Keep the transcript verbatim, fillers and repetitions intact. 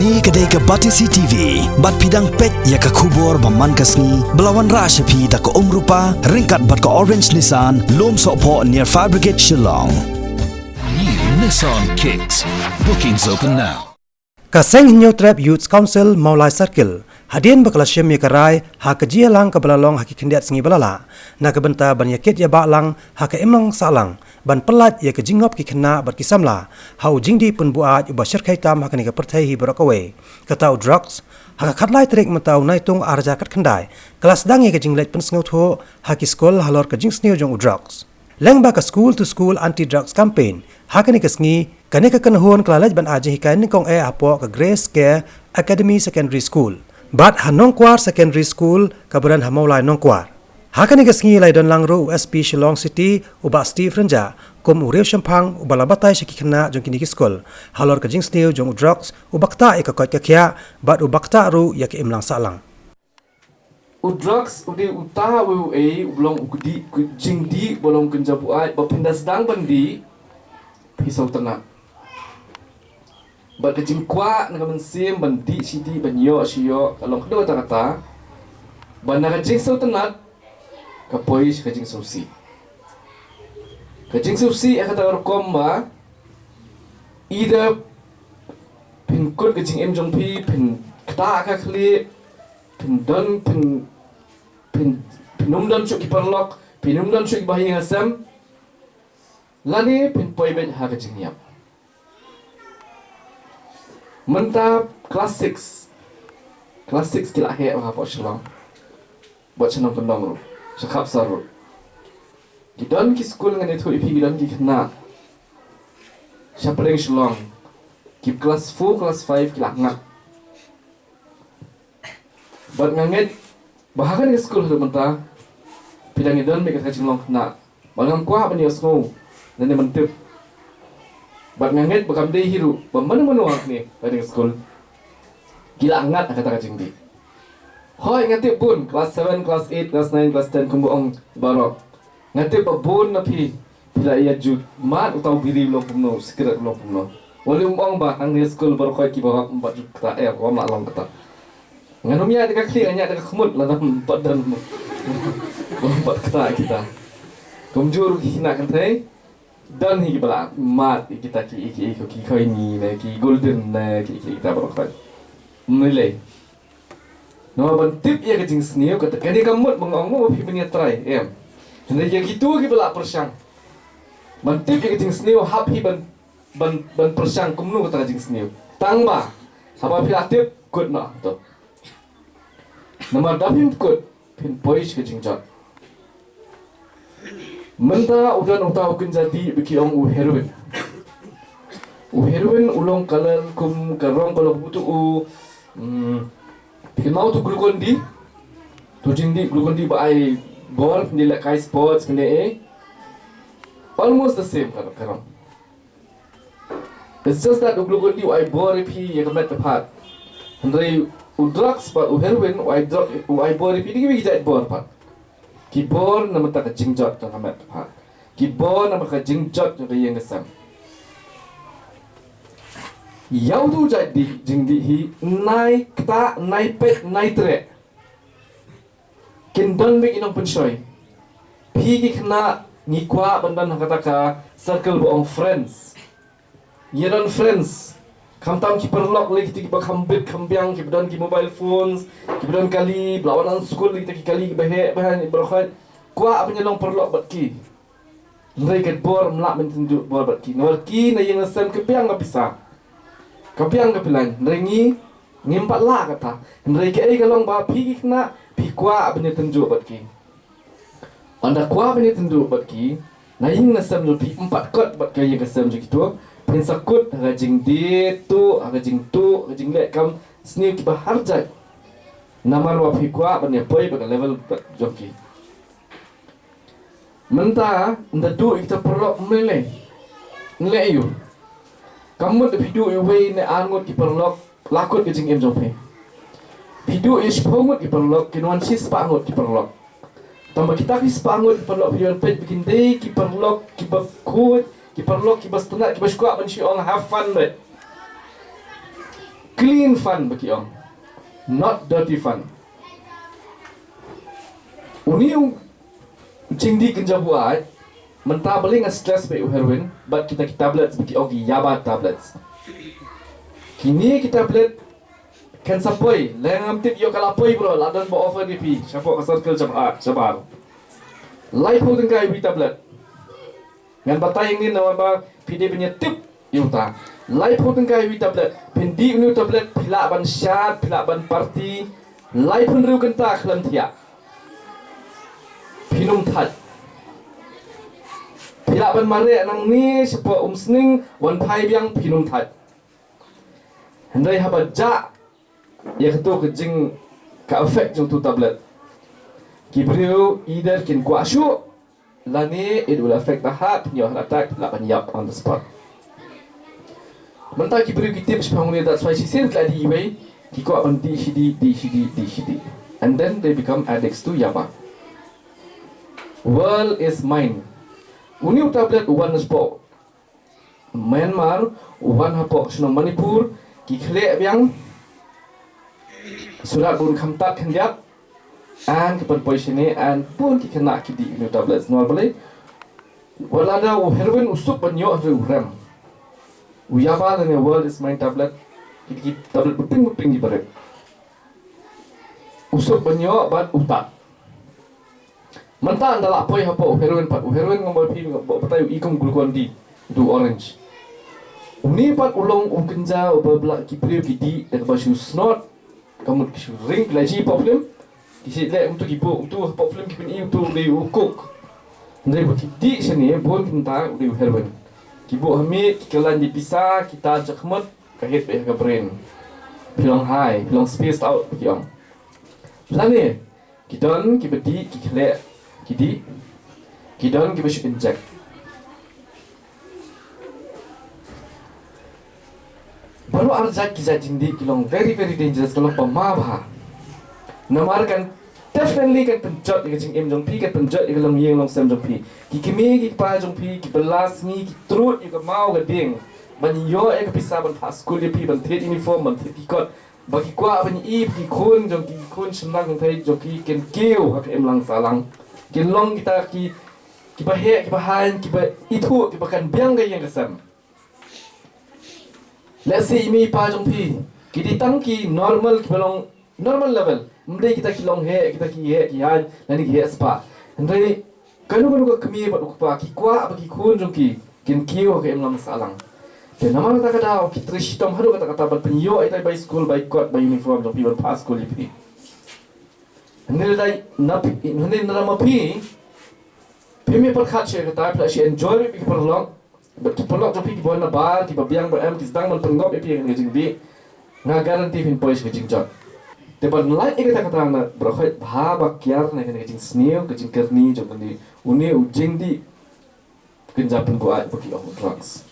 Kane ka dei ka Batesi T V, bad phi dang peit ïa ka khubor ba man ka sngi, ba la wanrah sha phi da ka Umrupa, ryngkat bad ka Orange Nissan, Lum Sohphoh near Fire Brigade Shillong. New Nissan Kicks. Bookings open now. Ka Seng Hynñiewtrep Youth Council Mawlai Circle, hadien ba ka la shim ïa ka rai ha ka jingïalang kaba la long ha ki khyndiat sngi ba la lah, na ka bynta ban ïakit ïabah lang ha ka imlang sahlang, ban pyllait ïa ka jingngop ki khynnah bad ki samla ha u jingdih pynbuaid uba shyrkhei tam ha kane ka pyrthei hi baroh kawei, kata u drugs. Ha ka khatlai tarik mynta u Naitung arhajar khatkhyndai, ka la sdang ïa ka jingleit pynsngewthuh ha ki skul halor ka jingsniew jong u drugs. Lyngba ka School to School Anti Drugs Campaign, ha kane ka sngi, kane ka kynhun ka la leit ban ai jinghikai nyngkong eh hapoh ka Grace Care Academy Secondary School, bad ha Nongkwar Secondary School kaba don ha Mawlai Nongkwar. Ha kane ka sngi la ïadon lang ruh u S P Shillong City, u Bah Steve Rynjah, kum u riewshemphang uba la batai sha ki khynnah jong kine ki skul halor ka jingsniew jong u drugs uba ktah ïa ka koit ka khiah bad uba ktah ruh ïa ka imlang sahlang. U drugs u dei uta uwei uwei u long u kdih, u jingdih ba long kynja buaid ba phin da sdang ban dih, phi sngewtynnat. Bad ka jingkwah na ka mynsiem ban dih shi dih, ban ïoh shi ïoh, ka long kata kata. Bad na ka jingsngewtynnat ka poi sha ka jingsngewsih. Ka jingsngewsih ïa kata ka rukom ba, either phin kut ka jingim jong phi, phin ktah ka khlieh, phin don, phin, phin, phin ym don shuh ki paralok, phin ym don shuh ki bahaïing hasem, lane phin poi beit ha ka jingïap. Mynta class six, class six ki la heh hapoh Shillong, bad sha nongkyndong ruh, sha khapsar ruh. Ki don ki skul, ngan ïathuh ïa phi, ki don ki khynnah sha pdeng Shillong, ki class four, class five ki la ngat. Bad nga ngeit ba ha kane ka skul haduh mynta phi dang ïadon beit kata ka jinglong khynnah. Bad ngam kwah ban ïohsngew lane ban tip. Bad nga ngeit ba kam dei hi ruh ba mano mano ha kane, ha kane ka skul ki la ngat ha kata ka jingdih. Hooid, nga tip bun, class seven, class eight, class nine, class ten, kumba ong baroh. Nga tip ba bun na phi, phi la ïa ju mad uta u biri u long kumno, u sikret u long kumno. Wat leh ym ong ba hangne skul baroh khoit kiba hap ym pat ju ktah, eh, ym lah long kata. Ngan ym ïaid da ka khlieh, ngan ïaid da ka khmut, lada ym pat don, ym pat ktah kita. Kumjuh ruh ki khynnah kynthei, don hi kiba la mad ïa kita ki, ki, ki, ki khoini ne ki golden ne ki, ki, kita baroh khoit. Ym lei lei. Namar ban tip ïa ka jingsniew, kata kane ka mut ba nga ong mo ba phi ban ïa try, em. Hynrei ïa kito kiba la pyrshang, ban tip ïa ka jingsniew hap hi ban, ban, ban pyrshang kumno kata ka jingsniew. Tang ba haba phi la tip, kut noh to. Namar da phim kut, phin poi sha ka jingjot. Mynta u don uta u kynja dih ba ki ong u heroin. U heroin u long colour kum ka rong ka long utu u, mm, phi kynmaw utu Glucon-D? Utu jingdih Glucon-D ba ai bor, phin dei lehkai sports, phin dei eh. Almost the same ka, ka rong. It's just that u Glucon-D u ai bor ïa phi ïa ka met ka phad. Hynrei u drugs pat, u heroin, u ai drug, u ai bor ïa phi da kiwei ki jait bor pat. Ki bor namar ka jingjot jong ka met ka phad. Ki bor namar ka jingjot jong ka ïing ka sem. Ïa utu u jait dih, jingdih hi, nai ktah, nai peit, nai treh. Kin don beit ki nongpynshoi. Phi ki khynnah, ngi kwah ban don ha kata ka circle ba ong friends. Ïa don friends. Khamtam ki paralok lei kita kiba kham bit kham biang, kiba don ki mobile phones, kiba don kali, ba la wan skul lei kita ki kali kiba heh, ba heh, baroh khoit. Kwah ban ïa long paralok bad ki. Hynrei ka bor ym lah ban tynjuh bor bad ki. Namar ki na ïing na sem ka biang ka pisa, ka biang ka pyllein. Hynrei ngi, ngim pat lah kata. Hynrei kaei ka long ba phi ki khynnah, phi kwah ban ïa tynjuh bad ki. Ynda kwah ban ïa tynjuh bad ki, na ïing na sem jong phi, ym pat kot bad ka ïing ka sem jong kito. Phin sa kut ha ka jingdih tuh, ha ka jingtuh, ha ka jingleh kam sniew kiba har jait. Namar ba phi kwah ban ïa poi bad ka level bad jong ki. Mynta, ynda duh ïa kita paralok ym lei lei. Ym lei aïu. Kam mut da phi duh ïa uwei ne ar ngut ki paralok, la kut ka jingim jong phi. Phi duh ïa shiphew ngut ki paralok, kin wan shispah ngut ki paralok. Tangba kita ki spah ngut ki paralok, phi ïoh peit ba kin dei ki paralok kiba khuid, ki paralok kiba sngewtynnat, kiba shu kwah ban shu ong have fun beit. Clean fun ba ki ong, not dirty fun. Uni u jingdih kynja buaid, mynta balei nga stress ba u heroin bad kita ki tablets ba ki ong ki yaba tablets. Kini ki tablet kan sa poi, leng ngam tip ïoh ka la poi bro, la don ba offer ïa phi shapoh ka circle shabar, shabar. Laiphew tyngka iwei tablet. Ngan batai ïa ngin namar ba phi dei ban ïa tip ïa uta. Laiphew tyngka iwei tablet. Phin dih uni u tablet, phi lah ban shad, phi lah ban party. Laiphew hynriew kynta khlem thiah, phin ym thait. Phi lah ban mareh nangne shapoh umsning, wan phai biang, phin ym thait. Hynrei haba jah ïa katu ka jing, ka effect jong utu tablet, ki briew either kin kwah shuh, lane it will affect the heart, phin ïoh heart attack, lah ban ïap on the spot. Mynta ki briew ki tip shaphang une, that's why shisien ki la dih iwei, ki kwah ban dih shi dih, dih shi dih, dih shi dih. And then they become addicts to yaba. World is mine. Uni u tablet u wan shapoh Myanmar, u wan hapoh shnong Manipur, ki khleh biang, surat bun khamtat khyndiat, and ki pynpoi shane, and bun ki khynnah ki dih uni u tablets. Namar balei? Wat lada u heroin u suk ban ïoh hynrei u rem. U yaba lane world is mine tablet, ki, ki tablet baping baping ki barit. U suk ban ïoh bad u tad. Mynta ynda la poi hapoh u heroin pat, u heroin ngam ong ïa phi, ngam batai, u i kum Glucon-D, utu orange. Uni pat u long u kynja uba bla ki briew ki dih da kaba shu snort. Ka mut ki shu ring, phi la ïohi hapoh film, ki shu leh kumtu, ki buh kumtu hapoh film, ki pyni utu u dei u coke. Hynrei ba ki dih shane bun kynta u dei u heroin. Ki buh ha miej, ki kylla ïa pisa, ki tan sha khmut, ka hit beit ha ka brain. Phi long high, phi long spaced out, ki ong. Lane ki don kiba dih, ki khleh, ki dih. Ki don kiba shu inject. Baroh ar jait ki jait jingdih ki long very, very dangerous, ka long pama bha. Namar kan definitely kan pynjot ïa ka jingim jong phi, kan pynjot ïa ka longïing longsem jong phi. Ki kmie ki kpa jong phi kiba la sngi ki trud ïa ka maw ka dieng ban ïoh ïa ka pisa ban phah skul ïa phi, ban thied uniform, ban thied ki kot, ba ki kwah ban ïohi ba ki khun jong ki, ki khun shynrang kynthei jong ki kin kiew ha ka imlang sahlang, kin long kita ki, kiba heh, kiba haiñ, kiba ithuh, kiba kan biang ka ïing ka sem. Lehse i mei i pa jong phi ki dei tang ki normal, kiba long normal level. Ym dei kita ki long heh, kita ki heh ki haiñ lane ki heh spah. Hynrei kano kano ka kmie bad u kpa ki kwah ba ki khun jong ki kin kiew ha ka imlang sahlang. Te namar kata ka daw ki trei shitom haduh katta katta ban pynïoh ïa kita ki bai skul, bai kot, bai uniform jong phi, ban phah skul ïa phi. Hynrei lada na phi, hynrei lada ma phi, phim ïa pyrkhat shuh ïa kata, phi la shu enjoy beit ïa ki paralok. Bad ki paralok jong phi kiba wan na bar, kiba biang ba em, ki sdang ban pynngop ïa phi ïa kane ka jingdih, nga guarantee phin poi sha ka jingjot. Te ban lait ïa kata kata, nga baroh khoit bha ba kiar na kane ka jingsniew, ka jingkyrni jong kane, une u jingdih kynja pynbuaid ba ki ong drugs.